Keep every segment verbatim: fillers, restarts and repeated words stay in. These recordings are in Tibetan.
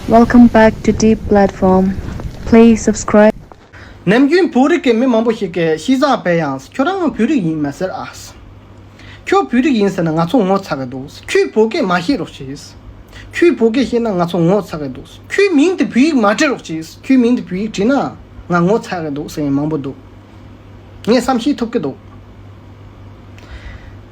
Welcome back to Deep Platform. Please subscribe. ནམ་རྒྱུན་བོད་རིགས་ཀྱི་མི་མང་པོ་ཞིག་གིས་ཤི་ཟ་བས་ཡང་ཁྱོད་རང་བོད་རིགས་ཡིན་མ་ཟེར་ཨ། ཁྱོད་བོད་རིགས་ཡིན་ཟེར་ན་ང་ཚོ་ངོ་ཚ་གི་འདུག་ཁྱོད་བོད་སྐད་མ་ཤེས་རོགས་བྱེད། ཁྱོད་བོད་སྐད་ཤེས་ན་ང་ཚོ་ངོ་ཚ་གི་འདུག་ཁྱོད་མིང་དེ་བོད་ཡིག་མ་བྲིས་རོགས་བྱེད། ཁྱོད་མིང་དེ་བོད་ཡིག་བྲིས་ན་ང་ངོ་ཚ་གི་འདུག་ཟེར་མཁན་མང་པོ་འདུག་ངས་བསམ་ཤེས་ཐུབ་ཀྱི་འདུག་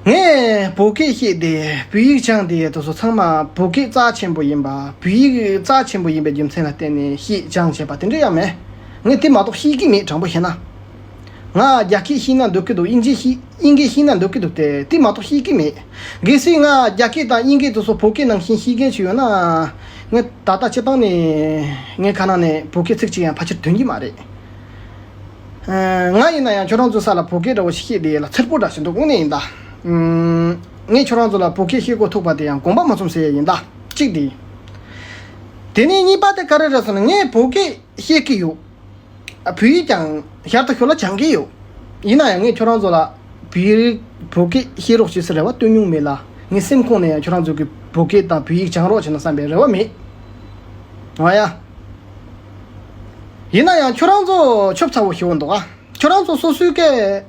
ངས་བོད་སྐད་ཤེས་ཏེ་བོད་ཡིག་སྦྱངས་ཏེ་དེ་ཚོ་ཚང་མ་བོད་སྐད་རྩ་ཆེན་པོ་ཡིན་པ། བོད་ཡིག་རྩ་ཆེན་པོ་ཡིན་པའི་རྒྱུ་མཚན་ལ་བརྟེན་ནས་ཤེས་སྦྱངས་བྱས་པ་དེ་འདྲ་ཡང་མེད། ངས་དེ་མ་གཏོགས་ཤེས་ཀྱི་མེད། དྲང་པོ་བཤད་ན། ང་རྒྱ་སྐད་ཤེས་ན་འདོད་ཀྱི་འདུག་དབྱིན་ཇི་ཤེས་དབྱིན་སྐད་ཤེས་ན་འདོད་ཀྱི་འདུག་སྟེ་དེ་མ་གཏོགས་ཤེས་ཀྱི་མེད། གལ་སྲིད་ང་རྒྱ་སྐད་དང་དབྱིན་སྐད་དེ་ཚོ་བོད་སྐད་ནང་བཞིན་ཤེས་མཁན་ཞིག་ཡོད་ན། ངས་ད་ལྟ་སྤྱིར་བཏང་ནས་ངའི་ཁ་ནང་ནས་བོད་སྐད་ཚིག་གཅིག་ཡང་ཕལ་ཆེར་ཐོན་གྱི་མ་རེད། ང་ཡིན་ན་ཡང་ཁྱོད་རང་ཚོའི་ས་ལ་བོད་སྐད་འདྲ་བོ་ཞིག་བཤད་བསྡད་ཡོད་ལ་འཚེར་པོ་འདྲ་ཞིག་འདུག་དངོས་གནས་ཡིན་ད། ངས་ཁྱོད་རང་ཚོ་ལ་བོད་སྐད་བཤད་དགོས་ཐུག་པ་དེ་ཡང་དགོངས་པ་མ་ཚོམས་ཟེར་ཡ་ཡིན་ད། གཅིག་དེ། དེ་ནས་གཉིས་པ་དེ་ག་རེ་རེད་ཟེར་ན། ངས་བོད་སྐད་བཤད་ཀྱི་ཡོད། བོད་ཡིག་ཀྱང་ཞར་དུ་ཞོར་ལ་སྦྱང་གི་ཡོད། ཡིན་ན་ཡང་ངས་ཁྱོད་རང་ཚོ་ལ་བོད་རིགས་བོད་སྐད་བཤད་རོགས་བྱེད་ཟེར་རེ་བ་བཏོན་མྱོང་མེད་ལ། ངའི་སེམས་ཁོང་ནས་ཡང་ཁྱོད་རང་ཚོ་གི་བོད་སྐད་དང་བོད་ཡིག་སྦྱང་རོགས་བྱེད་ན་བསམ་པའི་རེ་བ་མེད། ཨ་ཡ། ཡིན་ན་ཡང་ཁྱོད་རང་ཚོ་ཆོབ་ཚ་བོ་ཞིག་འདུག་ཨ། ཁྱོད་རང་ཚོ་སོ་སོའི་སྐད་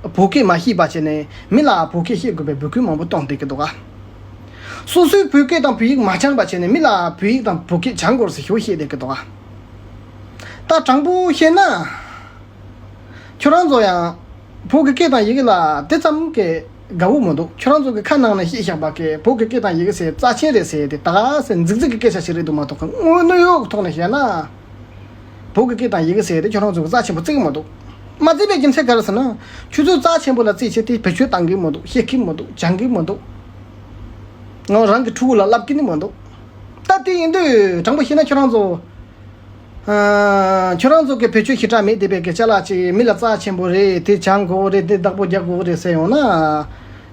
བོད་སྐད་མ་ཤེས་པ་བྱས་ནས་མི་ལ་བོད་སྐད་བཤད་དགོས་པའི་འབོད་སྐུལ་མང་པོ་གཏོང་བསྡད་ཀྱི་འདུག་ཨ། སོ་སོའི་བོད་སྐད་དང་བོད་ཡིག་མ་སྦྱངས་པ་བྱས་ནས་མི་ལ་བོད་ཡིག་དང་བོད་སྐད་སྦྱང་དགོས་ཟེར་ཞུ་བཤད་བསྡད་ཀྱི་འདུག་ཨ། ད་དྲང་པོ་བཤད་ན། ཁྱོད་རང་ཚོ་ཡང་བོད་ཀྱི་སྐད་དང་ཡི་གེ་ལ་དེ་ཙམ་གྱི་དགའ་བོ་མི་འདུག་ཁྱོད་རང་ཚོ་གི་ཁ་ནང་ནས་བཤད་བཞག་པ་གི་བོད་ཀྱི་སྐད་དང་ཡི་གེ་ཟེར་རྩ་ཆེན་རེད་ཟེར་ཏེ་ད་ག་སེ་རྫིག་རྫིག་གི་སྐད་ཆ་ཞིག་རེད་འདུག་མ་གཏོགས། དངོས་གནས་ཡོད་ཐོག་ནས་བཤད་ན། བོད་ཀྱི་སྐད་དང་ཡི་གེ་ཟེར་དེ་ཁྱོད་རང་ཚོ་གི་རྩ་ཆེན་པོ་བརྩི་གི་མི་འདུག་མ་བརྩི་བའི་རྒྱུ་མཚན་ག་རེ་ཟེར་ན། ཁྱོད་ཚོ་རྩ་ཆེན་པོ་ལ་བརྩིས་བྱས་ཏེ་བེད་སྤྱོད་བཏང་གི་མི་འདུག་བཤད་ཀྱི་མི་འདུག་སྦྱང་གི་མི་འདུག་ང་རང་གི་ཕྲུ་གུ་ལ་བསླབ་ཀྱི་ནི་མི་འདུག་ད་དེ་ཡིན་དུས་དྲང་པོ་བཤད་ན་ཁྱོད་རང་ཚོ། ཨ། ཁྱོད་རང་ཚོ་གི་བེད་སྤྱོད་ཞེ་དྲག་མེད་བསྡད་པའི་གི་ཅ་ལག་ཅིག་མི་ལ་རྩ་ཆེན་པོ་རེད། དེ་སྦྱང་དགོས་རེད། དེ་བདག་པོ་རྒྱག་དགོས་རེད་ཟེར་ཡོང་ན།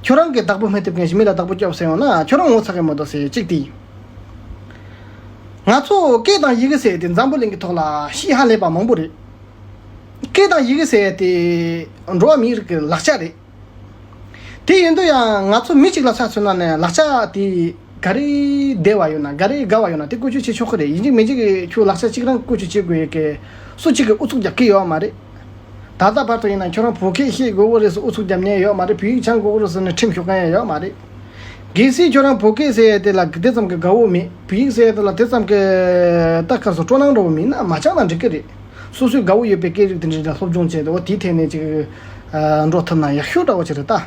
ཁྱོད་རང་གི་བདག་པོ་མི་ཐུབ་མཁན་ཞིག་མི་ལ་བདག་པོ་རྒྱོབ་ཟེར་ཡོང་ན་ཁྱོད་རང་ངོ་ཚ་གི་མི་འདུག་ཟེར་གཅིག་དེ། ང་ཚོ་སྐད་དང་ཡི་གེ་ཟེར་དེ་འཛམ་བུ་གླིང་གི་ཐོག་ལ་ཤེས་ཧ་ལས་པ་མང་པོ་རེད། སྐད་དང་ཡི་གེ་ཟེར་དེ་འགྲོ་བ་མིའི་རིགས་ཀྱི་ལག་ཆ་རེད། དེ་ཡིན་དུས་ཡང་ང་ཚོ་མི་གཅིག་ལ་ཆ་མཚོན་ན་ནས་ལག་ཆ་དེ་ག་རེ་བདེ་བ་ཡོད་ན་ག་རེ་དགའ་བ་ཡོད་ན་དེ་བཀོལ་སྤྱོད་བྱེད་ཆོག་གི་རེད། ཡིན་གཅིག་མིན་གཅིག་གི་ཁྱོད་ལག་ཆ་གཅིག་རང་བཀོལ་སྤྱོད་བྱེད་དགོས་ཡོད་ཀི། སུ་གཅིག་གིས་ཨུ་ཚུགས་རྒྱག་གི་ཡོད་མ་རེད། ད་ལྟ་བར་དུ་ཡིན་ན་ཁྱོད་རང་བོད་སྐད་ཤེས་དགོས་ཀི་རེད་ཟེར་ཨུ་ཚུགས་རྒྱབ་མཁན་ཡོད་མ་རེད། བོད་ཡིག་སྦྱང་དགོས་ཀི་རེད་ཟེར་ནས་ཁྲིམས་ཞུགས་མཁན་ཡང་ཡོད་མ་རེད། གལ་སྲིད་ཁྱོད་རང་བོད་སྐད་ཟེར་ཡ་དེ་ལ་དེ་ཙམ་གྱི་དགའ་བོ་མེད། བོད་ཡིག་ཟེར་ཡ་དེ་ལ་དེ་ཙམ་གྱི་ད་ག་སོ་སྤྲོ་སྣང་འདྲ་བོ་མེད་ན་མ་སྦྱངས་ན་འགྲིག་གི་རེད། སོ་སོའི་དགའ་བོ་ཡོད་པའི་སྐད་རིགས་དེ་འདྲ་སློབ་སྦྱོང་བྱས་ཏེ་འོ་དེའི་ཐད་ནས་ཅིག་འགྲོ་ཐུབ་ན་ཡག་ཤོས་འདྲ་བོ་ཅིག་རེད་ད།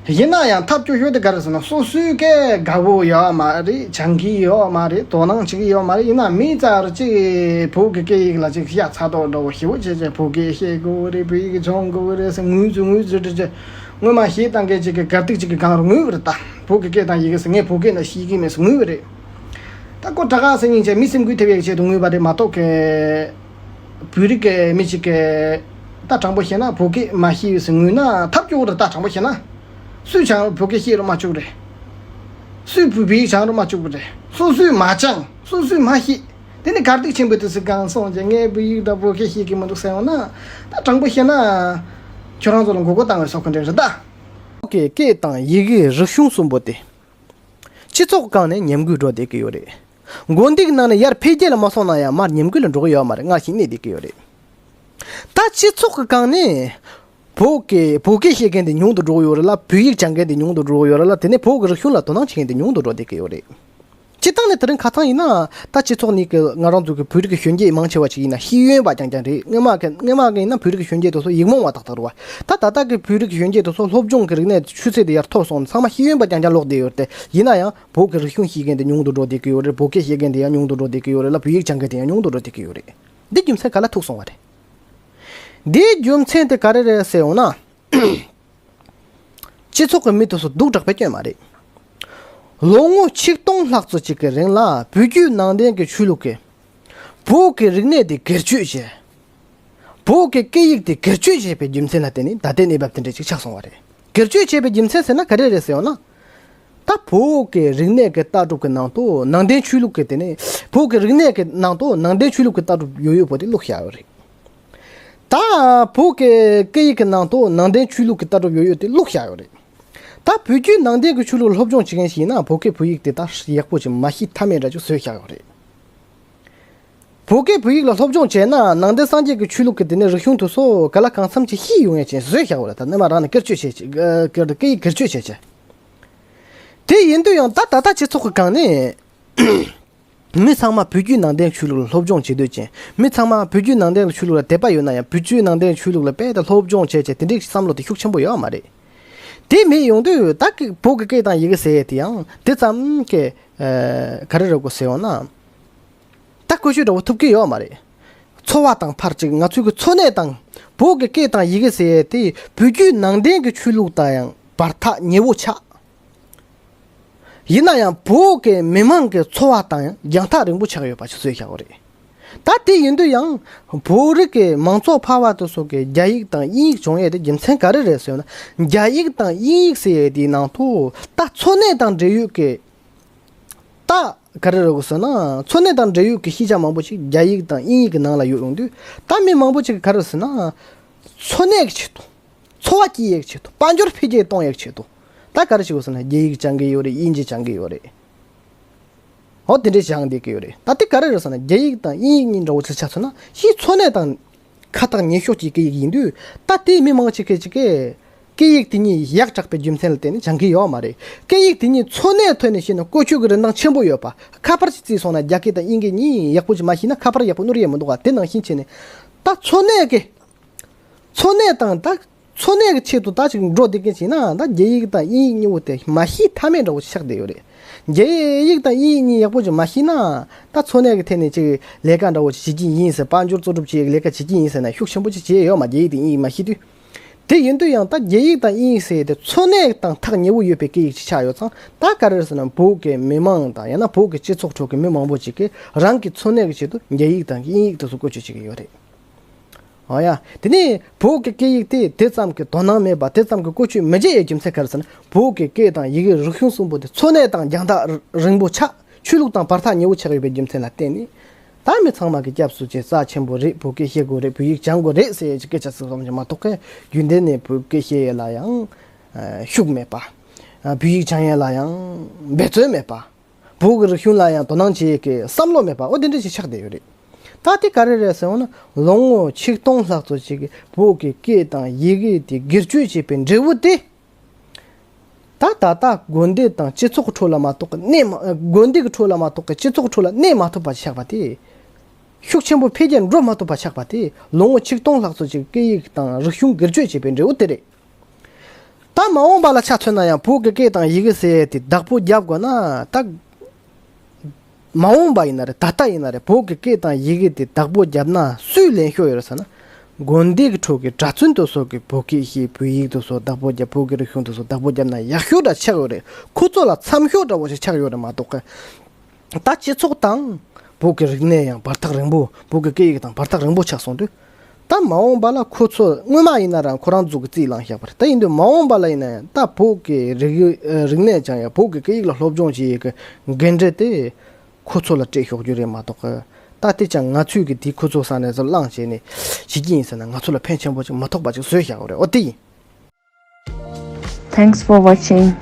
ཡིན་ན་ཡང་ཐབས་སྐྱོ་ཤོས་དེ་ག་རེ་ཟེར་ན་སོ་སོའི་སྐད་དགའ་བོ་ཡོད་མ་རེད། སྦྱང་གི་ཡོད་མ་རེད། དོ་སྣང་བྱེད་ཀྱི་ཡོད་མ་རེད། ཡིན་ན་མི་ཙར་ཅིག་བོད་ཀྱི་སྐད་ཡིག་ལ་ཅིག་ཤ་ཚ་དོག་འདྲ་བོ་ཞེ་པོ་བྱས་བྱས་བོད་སྐད་ཤེས་དགོས་རེད། བོད་ཡིག་སྦྱང་དགོས་རེད་ཟེར་ངུས་ཚུལ་ངུས་ཚུལ་འདྲ་བྱས། སྔོན་མ་གཞས་བཏང་མཁན་ཅིག་གི་གར་སྟེགས་ཅིག་གི་སྒང་རུ་ངུས་པ་རེད་ད། བོད་ཀྱི་སྐད་དང་ཡི་གེ་ཟེར་ངས་བོད་སྐད་ན་ཤེས་ཀྱི་མེད་ཟེར་ངུས་པ་རེད། ད་ཁོ་དྲག་ག་ཟེར་སྙིང་རྗེ་མི་སེམས་འགུལ་ཐེབས་ཡག་ཆེད་དུ་ངུས་པ་རེད་མ་གཏོགས་ཀི། བོད་རིགས་ཀྱི་མི་ཅིག་གི་ད་དྲང་པོ་བཤད་ན་བོད་སྐད་མ་ཤེས་ཟེར་ངུས་ན་ཐབས་སྐྱོ་བོ་རེད་ད། དྲང་པོ་བཤད་ན། སུས་ཀྱང་བོད་སྐད་ཤེས་རུ་མ་བཅུག་རེད། སུས་བོད་ཡིག་སྦྱང་རུ་མ་བཅུག་པ་རེད། སོ་སོས་མ་སྦྱངས་སོ་སོས་མ་ཤེས། དེ་ནི་གར་སྟེགས་ཆེན་པོའི་དུས་སུ་གང་སོང་ཅེ་ངས་བོད་ཡིག་དང་བོད་སྐད་ཤེས་ཀྱི་མི་འདུག་ཟེར་ཡོང་ན། ད་དྲང་པོ་བཤད་ན། ཁྱོད་རང་ཚོ་ལ་མགོ་སྐོར་བཏང་བའི་སོགས་ཀྱི་འདྲ་རེད་ད། ཁོ་གི་སྐད་དང་ཡི་གེ་རིག་གཞུང་གསུམ་པོ་དེ། སྤྱི་ཚོགས་སྒང་ནས་ཉམས་རྒུད་འགྲོ་བསྡད་ཀྱི་ཡོད་རེད། མགོ་འདེགས་གནང་ནས་ཡར་འཕེལ་རྒྱས་ལ་མ་སོང་ན་ཡང་མར་ཉམས་རྒུད་ལ་འགྲོ་གི་ཡོད་མ་རེད། སྔར་བཞིན་གནས་བསྡད་ཀྱི་ཡོད་རེད། ད་སྤྱི་ཚོགས་ཀྱི་སྒང་ནས། བོད་ཀྱི་བོད་སྐད་བཤད་མཁན་དེ་ཉུང་དུ་འགྲོ་གི་ཡོད་རེད་ལ། བོད་ཡིག་སྦྱང་མཁན་དེ་ཉུང་དུ་འགྲོ་གི་ཡོད་རེད་ལ། དེ་ནས་བོད་ཀྱི་རིག་གཞུང་ལ་དོ་སྣང་བྱེད་མཁན་དེ་ཉུང་དུ་འགྲོ་བསྡད་ཀྱི་ཡོད་རེད། སྤྱིར་བཏང་ནས་དེ་རིང་ཁ་སང་ཡིན་ན་ད་སྤྱི་ཚོགས་ནས་ཀྱི་ང་རང་ཚོ་གི་བོད་རིགས་ཀྱི་གཞོན་སྐྱེས་མང་ཆེ་བ་ཅིག་ཡིན་ན་ཤེས་ཡོན་པ་རྐྱང་རྐྱང་རེད། སྔོན་མ་གི་སྔོན་མ་གི་ཡིན་ན་བོད་རིགས་ཀྱི་གཞོན་སྐྱེས་དེ་ཚོ་ཡིག་རྨོངས་པ་ཏག་ཏག་རེད་བ། ད་ད་ལྟ་གི་བོད་རིགས་ཀྱི་གཞོན་སྐྱེས་དེ་ཚོ་སློབ་སྦྱོང་གི་རིག་གནས་ཆུ་ཚད་དེ་ཡར་མཐོ་སོང་ནས་ཚང་མ་ཤེས་ཡོན་པ་རྐྱང་རྐྱང་ལོག་བསྡད་ཡོད་རེད་དེ། ཡིན་ན་ཡང་བོད་ཀྱི་རིག་གཞུང་ཤེས་མཁན་དེ་ཉུང་དུ་འགྲོ་བསྡད་ཀྱི་ཡོད་རེད། བོད་སྐད་ཤེས་མཁན་དེ་ཡང་ཉུང་དུ་འགྲོ་བསྡད་ཀྱི་ཡོད་རེད་ལ། བོད་ཡིག་སྦྱང་མཁན་དེ་ཡང་ཉུང་དུ་འགྲོ་བསྡད་ཀྱི་ཡོད་རེད། འདི་རྒྱུ་མཚན་ག་ལ་ཐུག་སོང་བ་རེད། འདིའི་རྒྱུ་མཚན་དེ་ག་རེ་རེད་ཟེར་ཡོང་ན། སྤྱི་ཚོགས་ཀྱི་མི་དེ་ཚོ་སྡུག་དྲགས་པའི་སྐྱོན་མ་རེད། ལོ་ངོ་ཆིག་སྟོང་ལྷག་ཙམ་ཅིག་གི་རིང་ལ་བོད་བརྒྱུད་ནང་བསྟན་གྱི་ཆོས་ལུགས་ཀྱིས་བོད་ཀྱི་རིག་གནས་དེ་སྒེར་གཅོད་བྱས། བོད་ཀྱི་སྐད་ཡིག་དེ་སྒེར་གཅོད་བྱས་པའི་རྒྱུ་མཚན་ལ་བརྟེན་ནས་ད་ལྟའི་གནས་བབ་དེ་འདྲ་ཅིག་ཆགས་སོང་བ་རེད། སྒེར་གཅོད་བྱས་པའི་རྒྱུ་མཚན་ཟེར་ན་ག་རེ་རེད་ཟེར་ཡོང་ན། ད་བོད་ཀྱི་རིག་གནས་ཀྱི་ལྟ་གྲུབ་ཀྱི་ནང་དུ་ནང་བསྟན་ཆོས་ལུགས་ཀྱི་དེ་ནས་བོད་ཀྱི་རིག་གནས་ཀྱི་ནང་དུ་ནང་བསྟན་ཆོས་ལུགས་ཀྱི་ལྟ་གྲུབ་ཡོད་ཡོད་པོ་དེ་བླུགས་བཞག་ཡོད་རེད། ད་བོད་ཀྱི་སྐད་ཡིག་གི་ནང་དུ་ནང་བསྟན་ཆོས་ལུགས་ཀྱི་ལྟ་གྲུབ་ཡོད་ཡོད་དེ་བླུགས་བཞག་ཡོད་རེད། ད་བོད་བརྒྱུད་ནང་བསྟན་གྱི་ཆོས་ལུགས་སློབ་སྦྱོང་བྱེད་མཁན་ཞིག་ཡིན་ན་བོད་སྐད་བོད་ཡིག་དེ་ད་ཡག་པོ་ཅིག་མ་ཤེས་ཐབས་མེད་འདྲ་ཅིག་བཟོས་བཞག་ཡོད་རེད། བོད་སྐད་བོད་ཡིག་ལ་སློབ་སྦྱོང་བྱས་ན་ནང་བསྟན་སངས་རྒྱས་ཀྱི་ཆོས་ལུགས་ཀྱི་དེ་ནས་རིག་གཞུང་དེ་ཚོ་ག་ལ་གང་འཚམ་ཅིག་ཤེས་ཡོང་ཡ་ཅན་བཟོས་བཞག་པ་རེད། ད་སྣེ་མ་རང་ནས་བཀོལ་སྤྱོད་བྱས་ཀྱི་སྐད་དུ་སྐད་ཡིག་བཀོལ་སྤྱོད་བྱས་ཀྱི། དེ་ཡིན་དུས་ཡང་ད་ད་ལྟ་སྤྱི་ཚོགས་ཀྱི་སྒང་ནས་མི་ཚང་མ་བོད་བརྒྱུད་ནང་བསྟན་ཆོས་ལུགས་ལ་སློབ་སྦྱོང་བྱེད་འདོད་ཅན། མི་ཚང་མ་བོད་བརྒྱུད་ནང་བསྟན་ཆོས་ལུགས་ལ་དད་པ་ཡོད་ན་ཡང་བོད་བརྒྱུད་ནང་བསྟན་ཆོས་ལུགས་ལ་རྦད་དེ་སློབ་སྦྱོང་བྱས་བྱས་དེ་འདྲའི་བསམ་བློ་དེ་ཤུགས་ཆེན་པོ་ཡོད་མ་རེད། དེ་མེད་ཡོང་དུས་ད་གི་བོད་ཀྱི་སྐད་དང་ཡི་གེ་ཟེར་ཡས་དེ་ཡང་དེ་ཙམ་གི་ཨ་ག་རེ་རེད་གོ་ཟེར་ཡོང་ན། ད་བཀོལ་སྤྱོད་འདྲ་བོ་ཐུབ་ཀྱི་ཡོད་མ་རེད། འཚོ་བ་དང་ཕར་ཅིག་ང་ཚོའི་གི་འཚོ་གནས་དང་བོད་ཀྱི་སྐད་དང་ཡི་གེ་ཟེར་ཡས་དེ་བོད་བརྒྱུད་ནང་བསྟན་གྱི་ཆོས་ལུགས་དང་ཡང་བར་ཐག་ཉེ་བོ་ཆགས། ཡིན་ན་ཡང་བོད་ཀྱི་མི་མང་གི་འཚོ་བ་དང་ཡང་རྒྱང་ཐག་རིང་པོ་ཆགས་ཡོད་པ་ཞིག་བཟོས་བཞག་པ་རེད། ད་དེ་ཡིན་དུས་ཡང་བོད་རིགས་ཀྱི་མང་ཚོགས་འཕར་བ་དེ་ཚོ་གི་རྒྱ་ཡིག་དང་དབྱིན་ཡིག་སྦྱོང་ཡས་དེ་རྒྱུ་མཚན་ག་རེ་རེད་ཟེར་ན། རྒྱ་ཡིག་དང་དབྱིན་ཡིག་ཟེར་ཡས་དེའི་ནང་དུ་ད་འཚོ་གནས་དང་འབྲེལ་ཡོད་ཀྱི། ད་ག་རེ་རེད་གོ་ཟེར་ན། འཚོ་གནས་དང་འབྲེལ་ཡོད་ཀྱི་ཤེས་བྱ་མང་པོ་ཞིག་རྒྱ་ཡིག་དང་དབྱིན་ཡིག་གི་ནང་ལ་ཡོད་ཡོང་དུས། ད་མི་མང་པོ་ཅིག་གིས་ག་རེ་ཟེར་ན། འཚོ་གནས་ཀྱི་ཆེད་དུ། འཚོ་བ་སྐྱེལ་ཡས་ཀྱི་ཆེད་དུ། དཔལ་འབྱོར་འཕེལ་རྒྱས་གཏོང་ཡས་ཀྱི་ཆེད་དུ། ད་ག་རེ་བྱེད་དགོས་ཟེར་ན། རྒྱ་ཡིག་སྦྱང་གི་ཡོད་རེད། དབྱིན་ཇི་སྦྱང་གི་ཡོད་རེད། འོ་དེ་འདྲས་སྦྱང་བསྡད་ཀྱི་ཡོད་རེད། ད་དེ་ག་རེ་རེད་ཟེར་ན། རྒྱ་ཡིག་དང་དབྱིན་ཡིག་གཉིས་འདྲ་བོ་ཅིག་ཆ་མཚོན་ན། ཕྱིའི་འཚོ་གནས་དང་ཁ་ཐག་ཉེ་ཤོས་ཀྱི་སྐད་ཡིག་ཡིན་དུས། ད་དེ་མི་མང་ཆེ་གེ་ཅིག་གིས་སྐད་ཡིག་དེ་གཉིས་ཡག་དྲགས་པའི་རྒྱུ་མཚན་ལ་བརྟེན་ནས་སྦྱང་གི་ཡོད་མ་རེད། སྐད་ཡིག་དེ་གཉིས་འཚོ་གནས་ཐོག་ནས་བཤད་ན་བཀོལ་སྤྱོད་ཀྱི་རིན་ཐང་ཆེན་པོ་ཡོད་པ། ཁ་པར་ཅིག་བརྩིས་སོང་ན་རྒྱ་སྐད་དང་དབྱིན་སྐད་གཉིས་ཡག་པོ་ཅིག་མ་ཤེས་ན་ཁ་པར་ཡག་པོ་བསྣུར་ཡས་མི་འདུག་ག་དེ་ནང་བཞིན་བྱས་ནས། ད་འཚོ་གནས་ཀྱི། འཚོ་གནས་དང་ད། འཚོ་གནས་ཀྱི་ཆེད་དུ་ད་ཅིག་འགྲོ་བསྡད་མཁན་ཞིག་ན། ད་རྒྱ་ཡིག་དང་དབྱིན་ཡིག་གཉིས་པོ་དེ་མ་ཤེས་ཐབས་མེད་འདྲ་བོ་ཞིག་ཆགས་བསྡད་ཡོད་རེད། རྒྱ་ཡིག་དང་དབྱིན་ཡིག་གཉིས་ཡག་པོ་ཅིག་མ་ཤེས་ན། ད་འཚོ་གནས་ཀྱི་ཐད་ནས་ཅིག་ལས་ཀ་འདྲ་བོ་ཅིག་བྱེད་ཀྱི་ཡིན་ཟེར། དཔལ་འབྱོར་གཙོ་སྒྲུབ་བྱེད་ཡག་ལས་ཀ་བྱེད་ཀྱི་ཡིན་ཟེར་ན་ཤུགས་ཆེན་པོ་ཅིག་བྱེད་ཡས་ཡོད་མ་རེད། རྒྱ་ཡིག་དང་དབྱིན་ཡིག་མ་ཤེས་དུས། དེ་ཡིན་དུས་ཡང་ད་རྒྱ་ཡིག་དང་དབྱིན་ཡིག་ཟེར་ཡས་དེ་འཚོ་གནས་དང་ཐག་ཉེ་བོ་ཡོད་པའི་སྐད་ཡིག་ཅིག་ཆགས་ཡོད་ཙང་། ད་ག་རེ་རེད་ཟེར་ན། བོད་ཀྱི་མི་མང་དང་ཡང་ན་བོད་ཀྱི་སྤྱི་ཚོགས་ཁྲོད་ཀྱི་མི་མང་པོ་ཅིག་གིས་རང་གི་འཚོ་གནས་ཀྱི་ཆེད་དུ་རྒྱ་ཡིག་དང་དབྱིན་ཡིག་དེ་ཚོ་བཀོལ་སྤྱོད་བྱེད་ཀྱི་ཡོད་རེད། འོ་ཡ། དེ་ནས་བོད་ཀྱི་སྐད་ཡིག་དེ་དེ་ཙམ་གྱི་དོ་སྣང་མེད་པ། དེ་ཙམ་གྱི་བཀོལ་སྤྱོད་མི་བྱེད་ཡའི་རྒྱུ་མཚན་ག་རེ་ཟེར་ན། བོད་ཀྱི་སྐད་དང་ཡི་གེ་རིག་གཞུང་གསུམ་པོ་དེ་འཚོ་གནས་དང་རྒྱང་ཐག་རིང་པོ་ཆགས། ཆོས་ལུགས་དང་བར་ཐག་ཉེ་བོ་ཆགས་ཡོད་པའི་རྒྱུ་མཚན་ལ་བརྟེན་ནས། ད་མི་ཚང་མ་གི་སྐྱབས་སུ་མཆི། རྩ་ཆེན་པོ་རེད། བོད་སྐད་ཤེས་དགོས་རེད། བོད་ཡིག་སྦྱང་དགོས་རེད་ཟེར་ཡའི་སྐད་ཆ་ཟིག་ཙམ་ཞིག་མ་གཏོགས་གི། རྒྱུན་ལྡན་ནས་བོད་སྐད་ཤེས་ཡས་ལ་ཡང་ཤུགས་མེད་པ། བོད་ཡིག་སྦྱང་ཡས་ལ་ཡང་འབད་བརྩོན་མེད་པ། བོད་ཀྱི་རིག་གཞུང་ལ་ཡང་དོ་སྣང་བྱེད་ཀྱི་བསམ་བློ་མེད་པ། འོ་དེ་འདྲ་ཞིག་ཆགས་བསྡད་ཡོད་རེད། ད་དེ་ག་རེ་རེད་ཟེར་འོང་ན། ལོ་ངོ་ཆིག་སྟོང་ལྷག་ཙམ་ཞིག་གི་བོད་ཀྱི་སྐད་དང་ཡི་གེ་དེ་སྒེར་གཅོད་བྱས་པའི་འབྲས་བུ་དེ། ད་ད་ལྟ་དགོན་སྡེ་དང་སྤྱི་ཚོགས་ཁྲོད་ལ་མ་གཏོགས་གནས་མ། དགོན་སྡེ་གི་ཁྲོད་ལ་མ་གཏོགས་གི་སྤྱི་ཚོགས་ཁྲོད་ལ་གནས་མ་ཐུབ་པ་ཆགས་པ་དེ། ཤུགས་ཆེན་པོ་འཕེལ་རྒྱས་འགྲོ་མ་ཐུབ་པ་ཆགས་པ་དེ། ལོ་ངོ་ཆིག་སྟོང་ལྷག་ཙམ་ཞིག་སྐད་ཡིག་དང་རིག་གཞུང་སྒེར་གཅོད་བྱས་པའི་འབྲས་བུ་དེ་རེད། ད་མ་འོངས་པ་ལ་ཆ་མཚོན་ན་ཡང་བོད་ཀྱི་སྐད་དང་ཡི་གེ་ཟེར་ཡས་དེ་བདག་པོ་རྒྱབ་དགོས་ན། ད་མ་འོངས་པ་ཡིན་ན་རེད། ད་ལྟ་ཡིན་ན་རེད། བོད་ཀྱི་སྐད་དང་ཡི་གེ་དེ་བདག་པོ་བརྒྱབ་ན་སུས་ལེན་ཤོག་ཡོད་རེད་ཟེར་ན། དགོན་སྡེ་གི་ཁྲོད་ཀྱི་གྲྭ་བཙུན་དེ་ཚོ་གིས་བོད་སྐད་ཤེས། བོད་ཡིག་དེ་ཚོ་བདག་པོ་བརྒྱབ། བོད་ཀྱི་རིག་གཞུང་དེ་ཚོ་བདག་པོ་བརྒྱབ་ན་ཡག་ཤོས་འདྲ་ཆགས་ཡོད་རེད། ཁོ་ཚོ་ལ་འཚམ་ཤོས་འདྲ་བོ་ཞིག་ཆགས་ཡོད་རེད་མ་གཏོགས་གི། ད་སྤྱི་ཚོགས་དང་བོད་ཀྱི་རིག་གནས་ཡང་བར་ཐག་རིང་པོ། བོད་ཀྱི་སྐད་ཡིག་དང་བར་ཐག་རིང་པོ་ཆགས་སོང་དུས། ད་མ་འོངས་པ་ལ་ཁོ་ཚོ་སྔོན་མ་ཡིན་ན་རང་ཁོ་རང་ཚོ་གིས་རྩིས་བླངས་བཞག་པ་རེད། ད་ཡིན་དུས་མ་འོངས་པ་ལ་ཡིན་ན་ཡང་ད་བོད་ཀྱི་རིག་རིག་གནས་སྦྱང་ཡ། བོད་ཀྱི་སྐད་ཡིག་ལ་སློབ་སྦྱོང་བྱེད་ཡས་ཀྱི་འགན་འཁྲི་དེ་ཁོ་ཚོ་ལ་སྤྲད་ཤོག་རྒྱུ་རེད་མ་གཏོགས་གི། ད་དེ་ཅང་ང་ཚོས་ཀྱིས་དེ་ཁོ་ཚོ་ས་ནས་ཚུར་བླངས་བྱས་ནས་བྱེད་ཀྱི་ཡིན་ཟེར་ན། ང་ཚོ་ལ་ཕན་ཆེན་པོ་ཅིག་མ་ཐོགས་པ་ཅིག་བཟོས་བཞག་པ་རེད། འོ་དེ་ཡིན། Thanks for watching.